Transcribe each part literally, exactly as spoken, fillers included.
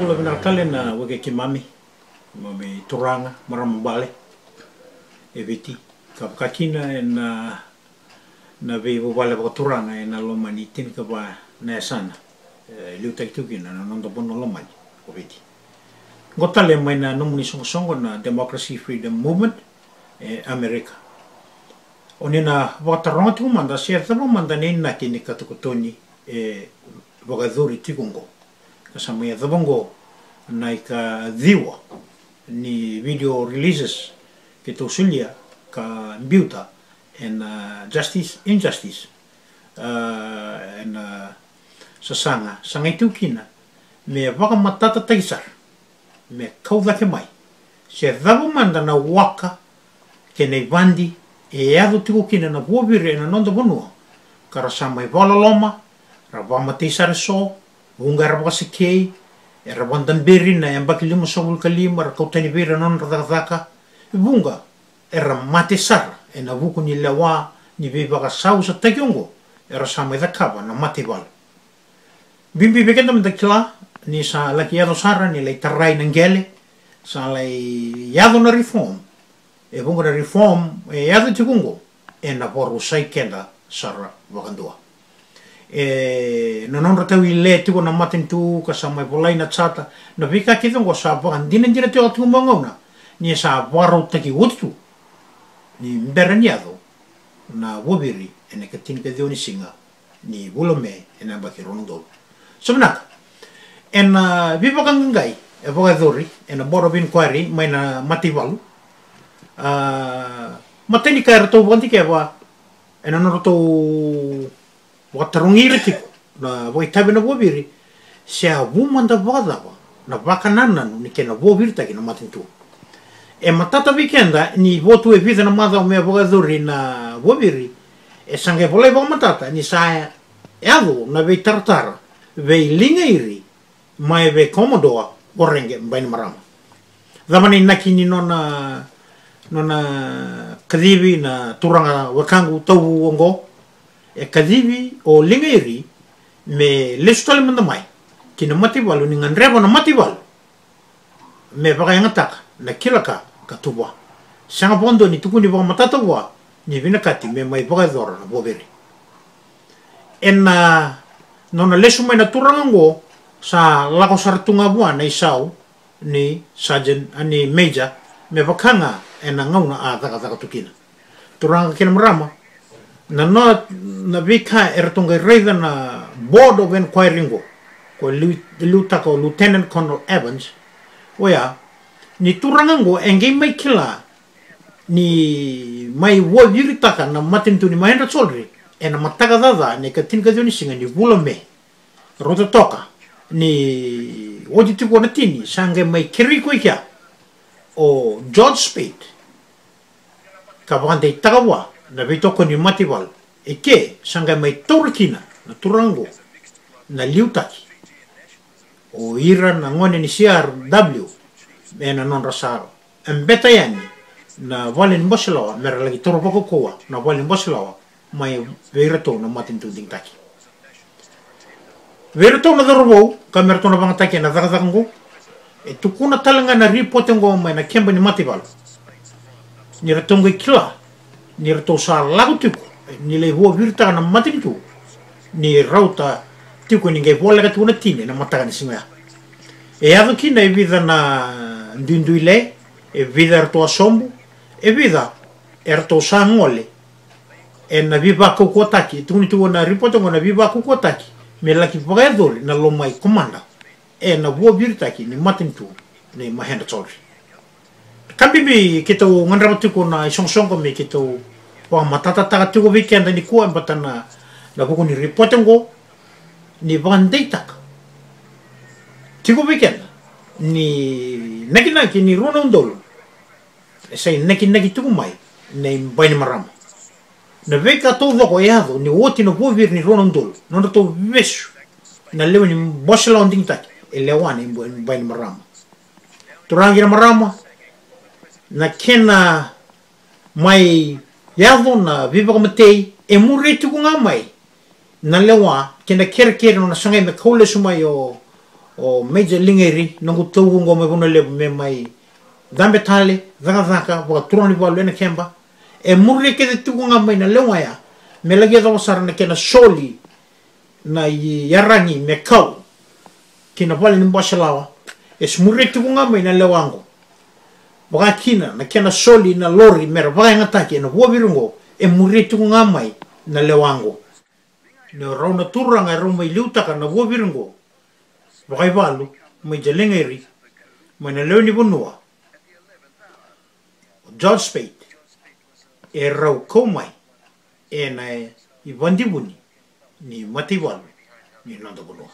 Bula vinaka tale na weke keimami, keimami turaga, marama bale e Viti, ka vaka kina ena, na veivuvale vakaturaga ena loma ni tinikava na yasana e liutaki tiko kina na noda vanua lomani o Viti. Qo tale mai na nomuni soqosoqo na Democracy Freedom Movement e Amerika. O ni na vakataroga tiko mada se cava mada na inaki ni katokatoni e vakayacori tiko oqo. Ka sa mai yacova oqo na ikaciwa ni video releases keitou solia ka biuta ena Justice Injustice, a, ena sasaga sagai tiko kina me vakamatatataki sara, me kau cake mai se cava mada na waka kei na ivadi e yaco tiko kina na vuaviri ena noda vanua, ka ra sa mai vakaloloma, ra vakamatei sara eso, vuqa era vakasekei, era vakadaberi na yabaki limasagavulu ka lima, ra kau tani vei ira na nodra cakacaka, vuqa era mate sara ena vuku ni lewa ni veivakasausataki oqo era sa mai cakava na mataivalu. Bibi vei keda meda kila ni sa laki yaco sara ni lai tarai na qele, sa lai yaco na reform. E vuqa na reform e yaco tiko oqo ena vakarusai keda sara vakadua. E na nodra tau ile tiko na matanitu ka sa mai volai na charter, na veika kece oqo sa vakadinadina tiko, tiko mai gauna ni sa vakarautaki oti tu ni bera ni yaco na vuaviri ena ikatinikaciwa ni siga ni vula Me ena yabaki rua na udolu. Sa vinaka, ena veivakaqaqai e vakayacori ena Board of Inquiry mai na mataivalu, a, matai ni ka eratou vakadikeva ena nodratou vakatarogi ira tiko na vakaitavi na vuaviri, se a vu mada vakacava na vakanananu ni kena vuaviritaki na matanitu. E matata vei keda ni vo tu e vica na macawa me vakayacori na vuaviri, e sa qai volai vakamatata ni sa yaco na veitaratara vei Ligairi mai vei Komodoa Voreqe Bainimarama. Cava na inaki ni nona, nona kacivi na turaga wekaqu Tauvu oqo? E kacivi o Ligairi me lesu tale mada mai ki na mataivalu, ni gadreva na mataivalu me vakayagataka na kila ka ka tu vua. Sega vakadua ni tukuni vakamatata vua ni vinakati me mai vakayacora na vuaviri. Ena nona lesu mai na turaga oqo, sa lako sara tu ga vua na isau ni sergeant, a, ni major, me vaka ga ena gauna a cakacaka tu kina. Turaga kei na marama, na, na, na veika eratou qai raica na Board of Inquiry oqo, ko liu, liutaka o Lieutenant Colonel Evans, oya ni turaga oqo e qai mai kila ni mai vuaviritaka na matanitu ni Mahendra Chaudhry ena mataka caca ni ikatinikaciwa ni siga ni vula Me. Rauta toka ni oti tiko na tini, sa qai mai kerei koya i kea o George Speight ka vakadeitaka vua na veitokoni ni mataivalu. E ke sa qai mai taura kina na turaga oqo na liutaki o ira na gone ni C R W ena nodra sa beta yani na vale ni boselawa, me ra laki taura vakaukauwa na vale ni boselawa mai vei iratou na matanitu digitaki. Vei iratou na cauravou ka me ratou na vagataki ena cakacaka oqo, e tukuna tale ga na ripote oqo mai na keba ni mataivalu ni ratou qai kila ni ratou sa lako tiko ni lai vuaviritaka na matanitu, ni rauta tiko ni qai voleka tiko na tini ena mataka ni siga oya. E yaco kina e vica na duidui le, e vica eratou a sobu, e vica eratou sa gole ena veivakaukauwataki. E tukuni tiko na ripote oqo na veivakaukauwataki me laki vakayacori na loma i komada ena vuaviritaki ni matanitu nei Mahendra Chaudhry. Ka bibi keitou gadreva tiko na isoqosoqo me keitou vakamatatataka tiko vei keda nikua, e baleta na, na vuku ni ripote oqo, ni vakadeitaka tiko vei keda ni nakinaki ni rua na udolu e sa inakinaki tiko mai na iBainimarama. Na veika taucoko e yaco ni oti na vuaviri ni rua na udolu, nodratou vesu na lewe ni boselawa digitaki e lewa na iBainimarama. Turaga kei na marama, na kena mai yaco na veivakamatei e muri tiko ga mai na lewa kei na kerekere, nona sagai me kau lesu mai o, O Major Ligairi, noqu tauvu oqo mai Vanua Levu me mai cabe tale, cakacaka vakaturaga ni valu ena keba. E muria kece tiko ga mai na lewa ya me laki yacova sara na kena soli na iyaragi me kau ki na vale ni bose lawa. E muria tiko ga mai na lewa oqo. Vaka kina na kena soli na lori me ra vakayagataki ena vuaviri oqo, e muria tiko ga mai na lewa oqo. Ni o rau na turaga e rau mai liutaka na vuaviri oqo vakaivalu, Major Ligairi, mai na lewe ni vanua o George Speight, e rau kau mai ena ivakadevoni ni mataivalu ni noda vanua.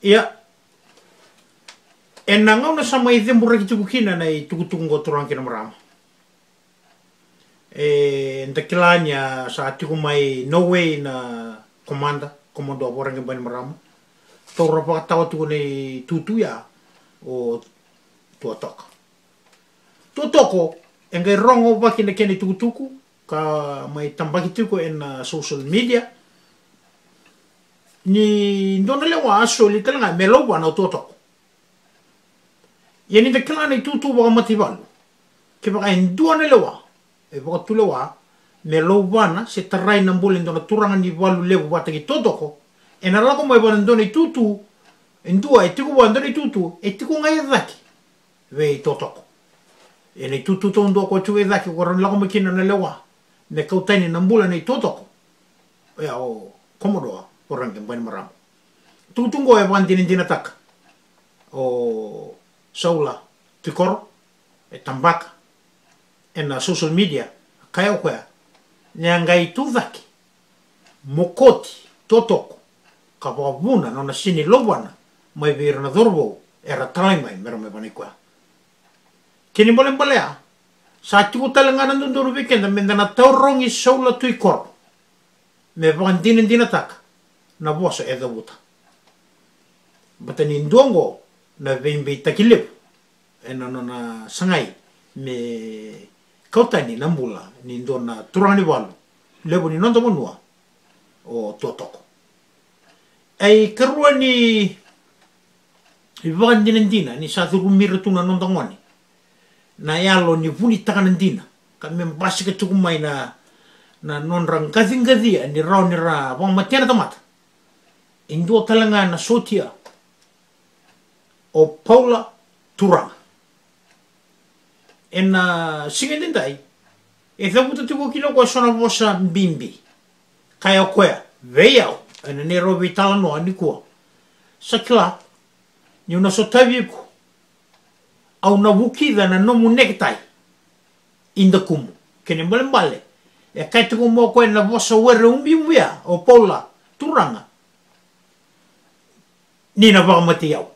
Ia, ena gauna sa mai ceburaki tiko kina na itukutuku oqo, turaga kei na marama, eda kila ni a sa tiko mai Norway na komada, Commodore Voreqe Bainimarama. Taura vakatawa tiko na itutu ya o Tuatoko. Tuatoko, e qai rogovaki na kena itukutuku ka mai tabaki tiko ena social media ni dua na lewa a soli tale ga me lauvana o Tuatoko. Ia ni da kila na itutu vakamataivalu, kevaka e dua na lewa e vakatulewa me lauvana se tarai na bula e dua na turaga ni valu levu vata kei Tuatoko, ena lako mai vua na dua na itutu, e dua e tiko vua na dua na itutu e tiko ga e cake vei Tuatoko. Ena itutu taudua ko tiko e cake ko rawa ni lako mai kina na lewa me kau tani na bula nei Tuatoko, oya o Commodore Voreqe Bainimarama. Tukutuku oqo e vakadinadinataka o Saula Tuikoro, e tabaka ena social media, kaya o koya ni a qai tucake, mokoti Tuatoko ka vakavuna na nona sega ni lauvana mai vei ira na cauravou era talai mai me ra mai vanai koya. Kena ibalebale ya, sa tiko tale ga na dodonu vei keda me da na tarogi Saula Tuikoro me vakadinadinataka na vosa e cavuta. Baleta ni dua oqo na veibeitaki levu ena nona sagai me kau tani na bula ni dua na turaga ni valu levu ni noda vanua, o Tuatoko. Ai karua ni ivakadinadina ni sa curumi ira tu na noda gone na yalo ni vunitaka na dina, ka me basika tiko mai na, na nodra qaciqacia ni rawa ni ra vakamatea na tamata. E dua tale ga na sotia, o Paula Turaga. Ena siga edaidai e cavuta tiko kina o koya eso na vosa bibi. Kaya o koya vei au ena neirau veitalanoa nikua, sa kila niu na sotavi iko, au na vukica na nomu neketai i dakumu. Kena ibalebale e kaya tiko mai o koya ena vosa were ubiubi ya o Paula Turaga, ni na vakamatei au.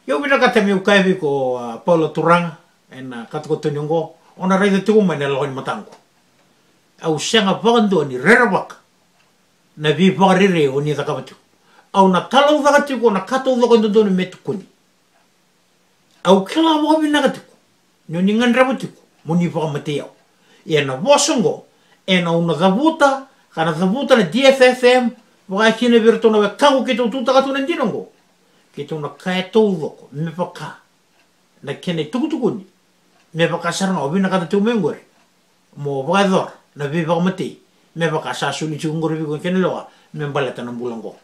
Ia au vinakata meu kaya vei iko, a, Paula Turaga, ena katokatoni oqo, o na raica tiko mai na lawa ni mataqu. Au sega vakadua ni rerevaka na veivakarerei o ni cakava tiko. Au na talaucaka tiko na ka taucoko e dodonu me tukuni. Au kila vakavinaka tiko ni o ni gadreva tiko mo ni vakamatei au. Ia na vosa oqo ena au na cavuta, ka na cavuta na D F F M, vaka kina vei iratou na wekaqu keitou tutaka tu na dina oqo. Keitou na kaya taucoko me vaka na kena itukutukuni, me vaka sara ga o vinakata tiko mai oqori mo vakayacora na veivakamatei, me vaka sa soli tiko oqori vei iko kei na lewa me baleta na bula oqo.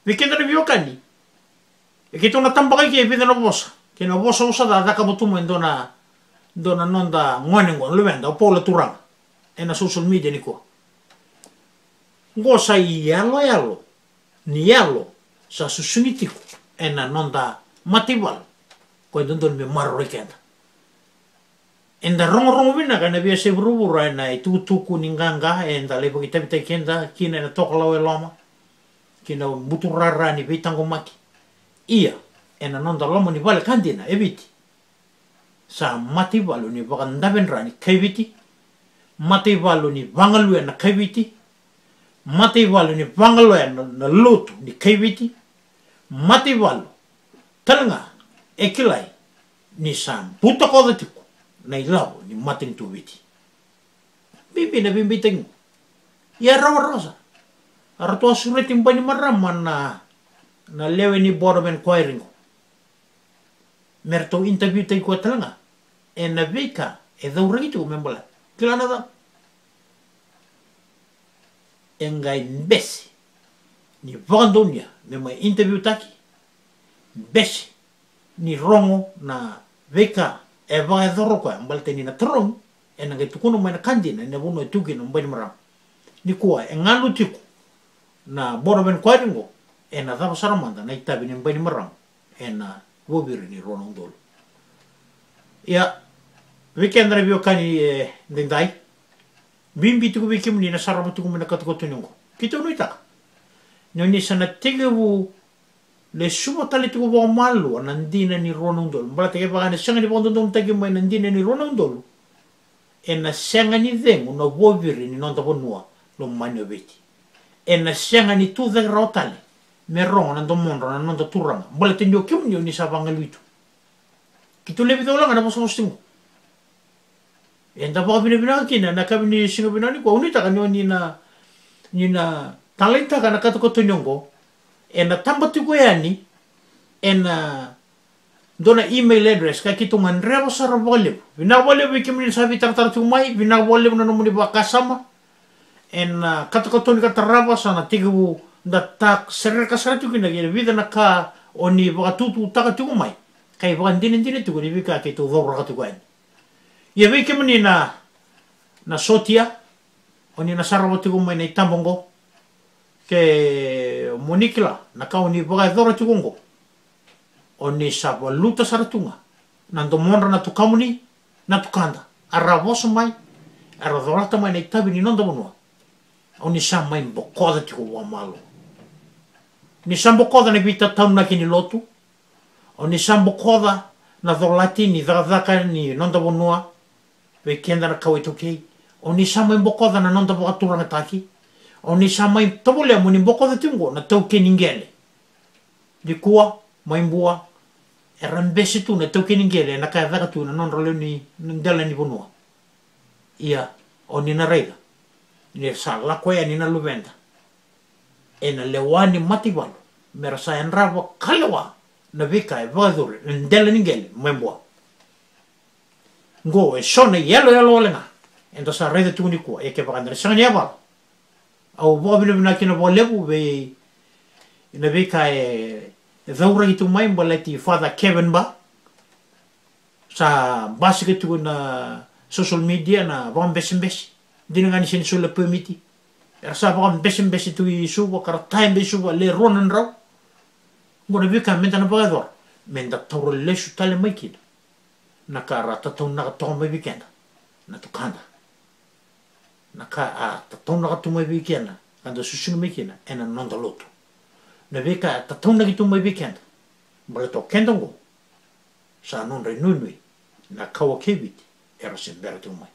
Vei keda na veiwekani, e keitou na tabaka i ke e vica na vosa kei na vosavosa ca cakava tu mai dua na, dua na noda gone oqo, luveda o Paula Turaga, ena social media nikua. Oqo sa iyaloyalo ni yalo sa susugi tiko ena noda mataivalu, ko e dodonu me maroroi keda. Eda rogorogo vinaka ena veiyasai vuravura ena itukutuku ni qaqa eda lai vakaitavitaki keda kina ena tokalau e loma, kina buturara ni veitaqomaki. Ia, ena noda loma ni vale ka dina e Viti, sa mataivalu ni vakadavedra ni kaiviti, mataivalu ni vagaluya na kaiviti, mataivalu ni vagaloya na, na lotu ni kaiviti, mataivalu tale ga e kilai ni sa butakoca tiko na ilavo ni matanitu Viti. Bibi na veibeitaki. Ia rawarawa sara. A ratou a sureti Bainimarama na, na lewe ni Board of Inquiry qo me ratou interview taki koya tale ga ena veika e cauraki tiko me baleta. Kila na cava? E qai bese ni vakadonuya me mai interview taki, bese ni rogo na veika e vakayacora o koya baleta ni na tarogi, ena qai tukuna mai na ka dina ena vanua e tu kina o Bainimarama. Nikua e galu tiko na Board of Inquiry qo ena cava sara mada na itavi nei Bainimarama ena vuaviri ni rua na udolu. Ia, vei keda na veiwekani e daidai, bibi tiko vei kemuni na sarava tiko mai na katokatoni oqo. Keitou nuitaka ni o ni sa na tekivu lesuva tale tiko vakamalua na dina ni rua na udolu. Baleta kevaka ena sega ni vakadodonutaki mai na dina ni rua na udolu, ena sega ni cegu na vuaviri ni noda vanua lomani o Viti. Ena sega ni tucake rawa tale me rogo na domodra na noda turaga. Baleta ni o kemuni o ni sa vagalui tu. Keitou levu cau laga na vosavosa tiko. Eda vakavinavinaka kina na kavi ni siga vinaka nikua. Au nuitaka ni o ni na, ni na taleitaka na katokatoni oqo ena taba tiko yani ena dua na email address ka keitou gadreva sara vakalevu. Vinaka vakalevu vei kemuni na sa veitaratara tiko mai, vinaka vakalevu na nomuni vakasama. Ena katokatoni ka tarava sa na tekivu da ta sereka sara tiko kina kei na vica na ka o ni vakatututaka tiko mai, ka ivakadinadina tiko ni veika keitou cauraka tiko yani. Ia vei kemuni na, na sotia, o ni na sarava tiko mai na itaba oqo, ke mo ni kila na ka o ni vakayacora tiko oqo, o ni sa valuta sara tu ga na domodra na tukamuni, na tukada, a ra vosa mai, a ra colata mai na itavi ni noda vanua. O ni sa mai bokoca tiko vakamalua. Ni sa bokoca na veitataunaki ni lotu. O ni sa bokoca na colati ni cakacaka ni noda vanua. Vei keda na kawa iTaukei, o ni sa mai bokoca na noda vakaturagataki. O ni sa mai tovolea mo ni bokoca tiko oqo na taukei ni qele. Nikua mai Bua era bese tu na taukei ni qele ena ka e caka tu na nodra lewe ni dela ni vanua. Ia, o ni na raica ni ra sa lako yani na luveda ena lewa ni mataivalu me ra sa yadrava ka lewa na veika e vakayacori ena dela ni qele mai Bua. Qo e so na iyaloyalo wale ga eda sa raica tiko nikua. Ia kevaka eda na sega ni yavala, au vakavinavinaka kina vakalevu vei na veika e cauraki tu mai baleti Father Kevin Ba. Sa basika tiko na social media na vakabesebese. Dina ga ni sega ni solia pemiti, era sa vakabesebese tu i Suva ka ra tabe i Suva le rua na drau. Qo na veika meda na vakayacora meda taura lesu tale mai kina na ka ra tataunaka toka mai vei keda na tukada, na ka a tataunaka tu mai vei keda ka da susugi mai kina ena noda lotu, na veika a tataunaki tu mai vei keda. Baleta o keda oqo sa nodra inuinui na kawa kei Viti era se bera tiko mai.